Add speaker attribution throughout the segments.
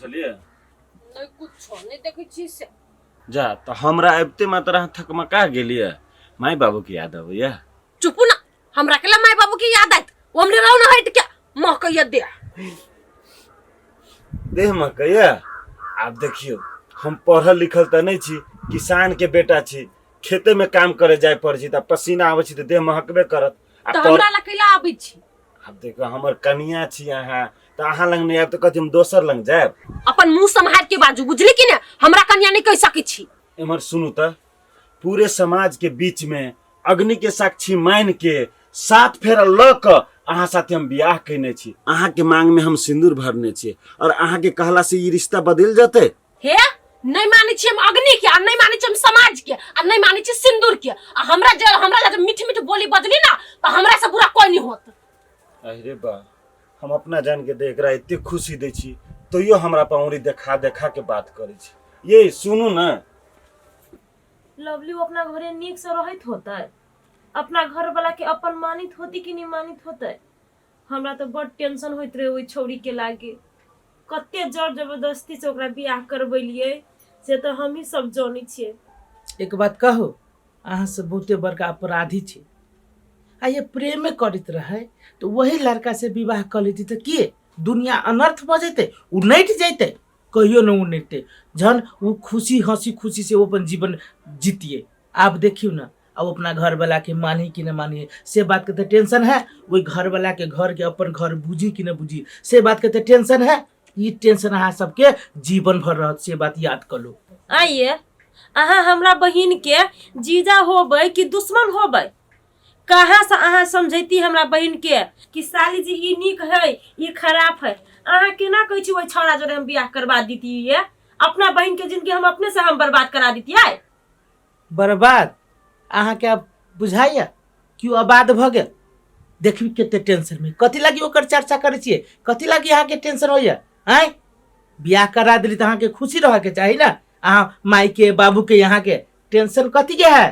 Speaker 1: छलियै?
Speaker 2: नहि, कुछो नहि देखै छी से।
Speaker 1: जा तऽ हमरा अबिते मात्र अहाँ थकमका गेलियै। माय बाबू के याद अबैया?
Speaker 2: चुपू ना, हमरा केला माय बाबू के याद आयत? ओ हमरे रहू ना हट के महकैया देह।
Speaker 1: देह महकैया? आब देखियौ, हम पढ़ल लिखल तऽ नहि छी, किसान के बेटा छी, खेते में काम करे जाय पड़ै छै तऽ पसीना आबै छै तऽ देह महकबे करत। आ
Speaker 2: तऽ हमरा ला कैला आबै छी?
Speaker 1: आब देखो, हमर कनिया छी अहाँ, तऽ अहाँ लग नहि आयब तऽ कथी हम दोसर लग जायब?
Speaker 2: अपन मुंह सम्हार के बाजू, बुझली कि ने? हमरा कनिया नहीं कह सकै छी।
Speaker 1: एम्हर सुनू तऽ, पूरे समाज के बीच में अग्नि के साक्षी मान के सात फेरा लऽ कऽ अहाँ साथे हम बियाह कयने छी। अहाँ के मांग में हम सिंदूर भरने छी और अहाँ के कहला से ई रिश्ता बदल जते?
Speaker 2: हे, नहीं मानै छी हम अग्नि के, आ नहीं मानै छी हम समाज के, आ नहीं मानै छी सिंदूर के। आ हमरा जे हमरा जे मीठ मीठ बोली बजली ना तऽ हमरा से बुरा कोई नहीं होत।
Speaker 1: अरे बा, हम अपना जान के दे एकरा एते खुशी दै छी तैयो हमरा पर उंगली देखा देखा के बात करै छी। ये सुनू ना।
Speaker 3: लवली, ओ अपना घरे नीक से रहैत होतै? अपना घर वाला के अपन मानित होती कि नहीं मानित होतै? हमरा तऽ बड टेंशन होइत रहे ओहि छौड़ी के लागे। कते जर जबरदस्ती से ओकरा बियाह करबेलियै से तऽ हमही सब जानै छियै।
Speaker 4: एक बात कहू, अहाँ सब बहुते बड़का अपराधी छी। आ ये प्रेमे करैत रहे तऽ वही लड़का से विवाह कऽ लेती तऽ के दुनिया अनर्थ भऽ जेतै? उनटि जेतै? कहियो नहि उनटतै। जहन ओ खुशी हंसी खुशी से ओ अपन जीवन जीतिए। आब देखियौ ने, अब अपना घर वाला के मानी कि नहीं मानी से बात के तो टेंशन है, वही घर वाला के घर के अपन घर बुझी कि नहीं बुझी से बात के तो टेंशन है। ई टेंशन अहाँ सबके जीवन भर रहत, से बात याद कर लो।
Speaker 3: आइए, अहाँ हमरा बहिन के जीजा होबै कि दुश्मन होबै? कहाँ से अहाँ समझैती हमरा बहिन के कि साली जी ई नीक है, ई खराब है? अहाँ केना कहै छी ओहि छौड़ा जोड़े हम बियाह करवा दीती? ये अपना बहिन के जिंदगी हम अपने से हम बर्बाद करा दीतियै?
Speaker 4: बर्बाद अहाँके आब बुझाइया कि ओ आबाद भऽ गेल? देखबी कते टेंशन में। कथी लागी ओकर चर्चा करै छियै? कथी लागी अहाँके टेंशन होइया? आँय, बियाह करा देली तऽ अहाँके खुशी रहके चाही ने, अहाँ माय के बाबू के। अहाँके टेंशन कथी के है?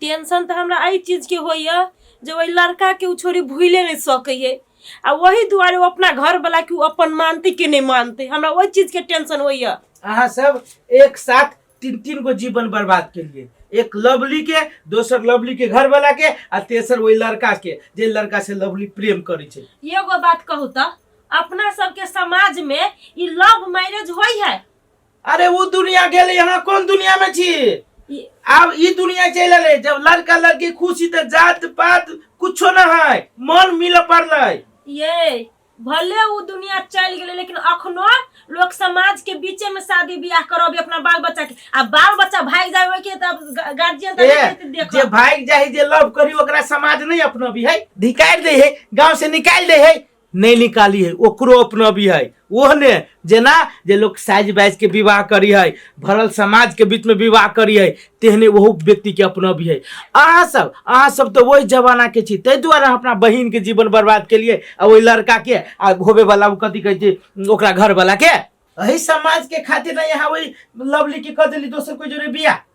Speaker 3: टेंशन तऽ हमरा एहि चीजके होइए जे ओहि लड़काके ओ छोरी भूले नहि सकैए, आ ओहि दुआरे ओ अपना घरवला के ओ अपन मानतै कि नहि मानतै, हमरा ओहि चीजके टेंशन होइए।
Speaker 4: अहाँ सब एक साथ तीन तीन गो जीवन बर्बाद के लिए, एक लवली के, दोसर लवली के घर वाला के, आ तेसर वही लड़का के जे लड़का से लवली प्रेम करै छै।
Speaker 3: एगो बात कहू तऽ, अपना सबके समाज में ई लव मैरिज होइ है?
Speaker 4: अरे वो दुनिया गेल, यहाँ कोन दुनिया में छी? आब ई दुनिया चलि एलै जब लड़का लड़की खुशी तऽ जात पात कुछो न है, मन मिल पड़लै।
Speaker 3: ये भले उ दुनिया चलि गेलै, लेकिन अखनो लोक समाज के बीचे में शादी बियाह करबे अपना बाल बच्चा के, आ बाल बच्चा भागि जाय ओइ के तब गार्जियन तऽ
Speaker 4: ए,
Speaker 3: नहि देखत।
Speaker 4: जे भागि जाइ जे लव करी ओकरा समाज नहीं अपनबी है, धिकारि दै है, गांव से निकालि दै है। नहीं निकाली है, ओकरो अपनबी है। ओहने जेना जे लोग साइज बाइज के विवाह करी है, भरल समाज के बीच में विवाह करी है, तेहने ओहो व्यक्ति के अपनबी है। अहाँ सब तो वही जमाना के छी, ताहि दुआरे अहाँ अपना बहिन के जीवन बर्बाद के लिए आ ओहि लड़का के आ होबे वाला ओ कथी कहै छै ओकरा घर वाला के, एही समाज के खातिर नहीं यहाँ वही लवली के कह देली दोसर कोई जोरे बियाह।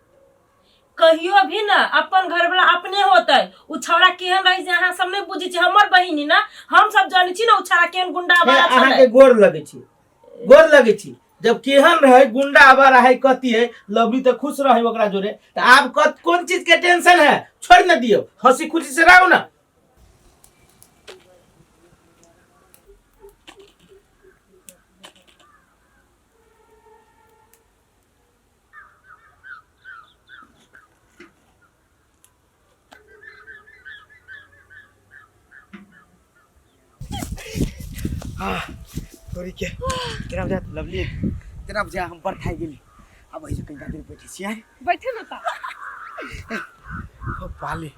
Speaker 3: कहियो भी ना अपन घर वाला अपने होते। उ छौड़ा केहन रही जे अहाँ सब नहीं बुझै छी। हमर बहिनी ना हम सब जानै छी ना उ छौड़ा केहन गुंडा
Speaker 4: हे,
Speaker 3: वाला
Speaker 4: अहाँ
Speaker 3: छलै।
Speaker 4: के गोर लगै छी, गोर लगै छी। जब केहन रहे गुंडा आवारा है कथी है, लवली तो खुश रहे ओकरा जोरे, तो आब कत कोन चीज के टेंशन है? छोड़ न दियो, हंसी खुशी से रहो ना।
Speaker 5: तोरी के तेरा बुझा लवली, तेरा बुझा हम बड़ खाइ गेली। अब ऐसे कहीं देर बैठे छियै।
Speaker 2: बैठे ना ता।
Speaker 5: ओ पाले।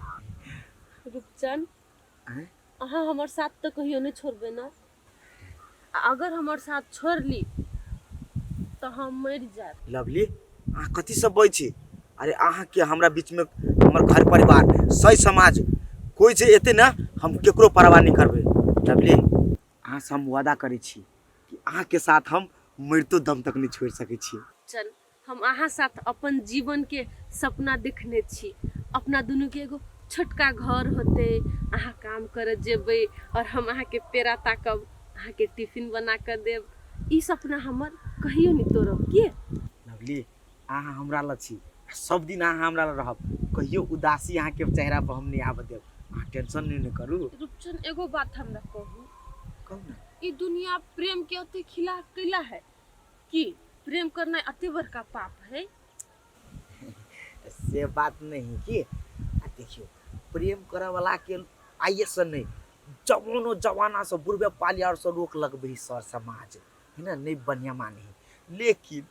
Speaker 2: रूपचंद।
Speaker 5: आँय?
Speaker 2: अहाँ हमर साथ तऽ कहियो नहि छोड़बै ना? आ अगर हमर साथ छोड़ ली तऽ हम मरि जायब।
Speaker 5: लवली, अहाँ कथी सब बजै छी? अरे अहाँ के हमरा बीच में हमर घर परिवार सही समाज कोई जे एते ना, हम केकरो परवाह नहीं करबै। लवली, अहाँ से हम वादा करै छी कि अहाँ के साथ हम मृत्यु दम तक नहीं छोड़ सकै छी।
Speaker 2: चल, हम अहाँ साथ अपन जीवन के सपना देखने छी। अपना दुनू के एगो छोटका घर होते, अहाँ काम करे जेबै और हम अहाँ के पेड़ा ताकब, अहाँ के टिफिन बना के देब। ई सपना हमर कहियो नहीं तोड़ब के।
Speaker 5: लवली अहाँ हमरा लग छी, सब दिन अहाँ हमरा लग रहब, कहियो उदासी अहाँके चेहरा पर हम नहीं आबऽ देब, अहाँ टेंशन नहीं ने करू।
Speaker 2: रूपचन एगो बात हमरा कहू।
Speaker 5: कहू ना।
Speaker 2: ई दुनिया प्रेम के अति खिलाफ कैला है कि प्रेम करना अति बड़का पाप है?
Speaker 5: से बात नहीं कि आ देखियो प्रेम करे वाला के आइए से नहीं, जवानो जवाना से बुढ़बे पाली और से रोक लगबे सर समाज है ना, नहीं बढ़िया माने है। लेकिन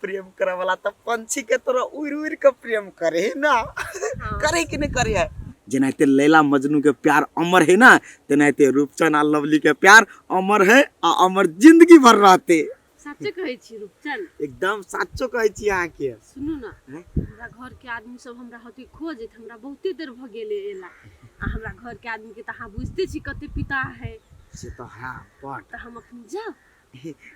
Speaker 5: प्रेम करे वाला तो पंछी के तरह उड़ उड़ के प्रेम करे है ना।
Speaker 2: हाँ।
Speaker 5: करे कि नहीं करे है? जेनाहिते लैला मजनू के प्यार अमर है ना, तेनाहिते रूपचंद आ लवली के प्यार अमर है आ अमर जिंदगी भर रहते।
Speaker 2: सच्चे कहै छी रूपचंद?
Speaker 5: एकदम साचो कहै छी अहाँके।
Speaker 2: सुनू ना,
Speaker 5: हैं?
Speaker 2: हमरा घर के आदमी सब हमरा होते खोजैत, हमरा बहुते देर भ गेलै एला, आ हमरा घर के आदमी के तऽ अहाँ बुझते छी कते पिता है।
Speaker 5: से तो हाँ बट
Speaker 2: तऽ हम अखनी जाउ?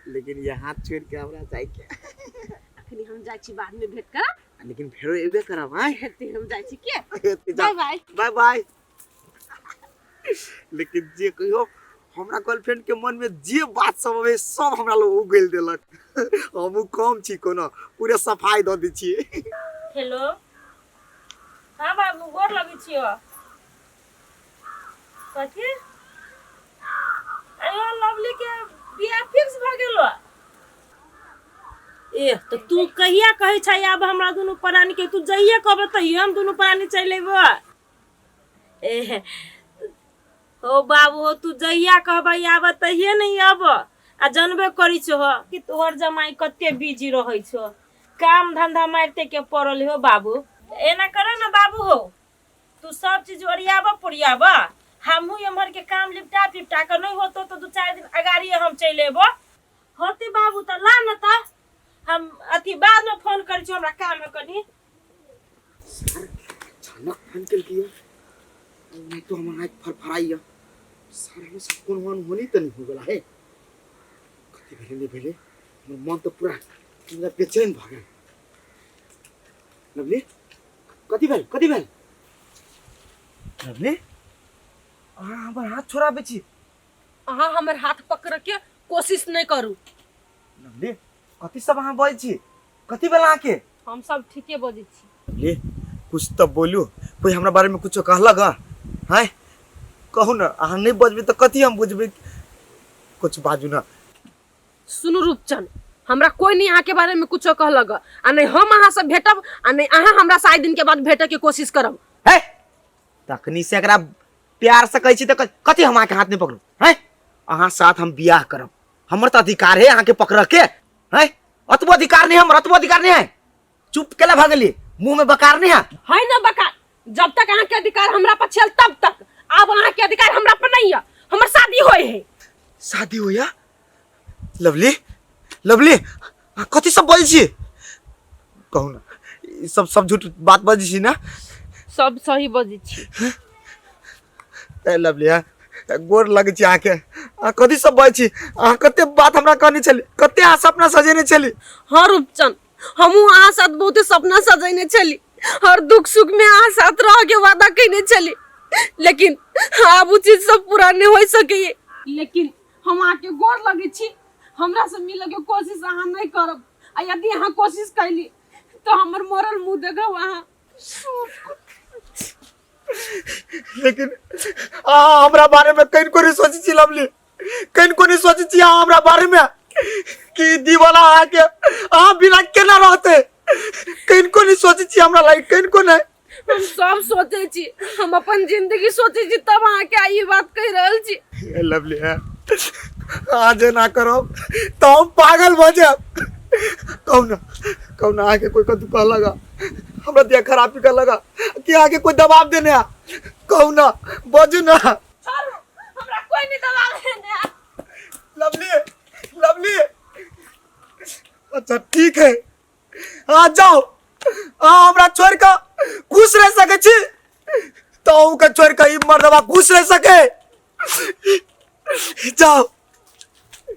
Speaker 5: लेकिन ये हाथ छोड़ के हमरा जाय के।
Speaker 2: अखनी हम जाइ छी, बाद में भेंट करब।
Speaker 5: लेकिन फेरो एबे करब। आय
Speaker 2: हेतै, हम जाइ छी के।
Speaker 5: एते
Speaker 2: बाय बाय।
Speaker 5: Bye bye. लेकिन जे कहियो हमरा गर्लफ्रेंड के मन में जे बात सब अबै सब हमरा लोग उगेल देलक। हमहूँ कम छी कोनो पूरे सफाई दऽ दै छियै।
Speaker 3: हेलो, हाँ बाबू गोर लगै छियो। कथी? अयो लवली के बियाह फिक्स भऽ गेलो। ए तऽ तू कहिया कहै छै आब हमरा दुनू प्राणी के? तू जहिया कहबे तहिया हम दुनू प्राणी चलि अयबो। ए हो बाबू हो, तू जहिया कहबै आब तहिये नहीं आब। आ जानबे करै छो हो कि तोहर जमाई कते बिजी रहै छो, काम धंधा मारिते के पड़ल हो बाबू। एना कर ना बाबू हो, तू सब चीज ओरियाब पोरियाब, हमहूँ एम्हर के काम लिपटा पिपटा के नहीं होतो तो 2-4 दिन अगाड़िए हम चलि अयबो। होते बाबू तऽ ला न तऽ हम अथी बाद में फोन करै छी, हमरा काम है कनी।
Speaker 5: अचानक फोन केलकै, नहीं तो हमर आँखि फरफराइया। सर हम सब कोन होनी तऽ नहीं हो गेला है, कथी भेलै नहीं भेलै, हमर मन तऽ पूरा पूरा बेचैन भऽ गेल। लवली कथी भेल, कथी भेल? लवली अहाँ हमर हाथ छोड़ाबै छी।
Speaker 2: अहाँ हमर हाथ पकड़ के कोशिश नहीं करू।
Speaker 5: लवली कथी सब अहाँ बजै छी, कथी भेल अहाँके?
Speaker 2: हम सब ठीके बजै छी।
Speaker 5: लवली कुछ तऽ बोलू, कोई हमरा बारे में कुछो कहलक हँ? कहू ना, अहाँ नहीं बजबै तऽ कथी हम बुझबै? कुछ बाजू ना।
Speaker 2: सुनू रूपचंद, हमरा कोई नहीं अहाँ के बारे में कुछो कहलक, आ नहीं हम अहाँ से भेटब आ नहीं अहाँ हमरा से आइ दिन के बाद भेटे के कोशिश करब।
Speaker 5: है तखनी से एकरा प्यार से कहै छी तऽ कथी हम अहाँके हाथ नहीं पकड़ू? है अहाँ साथ हम बियाह करब, हमर तऽ अधिकार है अहाँके पकड़ के। है अतबो अधिकार नहीं, हमर अतबो अधिकार नहीं है। चुप केला भऽ गेली, मुंह में बकार नहीं है।
Speaker 2: है ना बकार, जब तक अहाँ के अधिकार हमरा पर छल तब तक, आब अहाँ के अधिकार हमरा पर नहीं है। हमर शादी होय है।
Speaker 5: शादी होया? लवली लवली कथी सब बजै छी? कहू ना, ई सब सब झूठ बात बजै छी ना?
Speaker 2: सब सही बजै छी।
Speaker 5: ए लवली हाँ, गोर लगै छी अहाँके। अहाँ कथी सब बजै छी? अहाँ कते बात हमरा कहने छली, कते अहाँ सपना सजेने छली।
Speaker 2: हाँ रूपचंद, हमहूँ अहाँ साथ बहुते सपना सजेने छली, हर दुख सुख में अहाँ साथ रह के वादा कयने छली, लेकिन आब उ चीज सब पूरा नहीं हो सकैए। लेकिन हम अहाँके गोर लगै छी, हमरा से मिलऽ के कोशिश अहाँ नहीं करब, आ यदि अहाँ कोशिश कैली तो हमर मरल मुँह देखब अहाँ।
Speaker 5: लेकिन अहाँ हमरा बारे में कनिको नहीं सोचै छी लवली, कनिको नहीं सोचै छी अहाँ हमरा बारे में कि दीवाना अहाँके अहाँ बिना केना रहतै। कनिको नहीं सोचै छी हमरा लागी, कनिको नहीं।
Speaker 2: हम सब सोचै छी, हम अपन जिंदगी सोचै छी, तब अहाँके आइ ई बात कहि रहल छी।
Speaker 5: ए लवली है, अहाँ जे ना करब तऽ हम पागल भऽ जायब। कहू ना, कहू ना अहाँके कोई कतहु कहलक हमरा दिया खराबी कहलक कि अहाँके कोई दबाव देने है? कहू ना, बजू ना।
Speaker 2: छोड़ू, हमरा कोई नहीं दबाव देने है।
Speaker 5: लवली लवली अच्छा ठीक है, अहाँ जाओ, अहाँ हमरा छोड़ कऽ खुश रह सकै छी तऽ अहूँके छोड़ कऽ ई मर्दबा खुश रह सके। जाओ।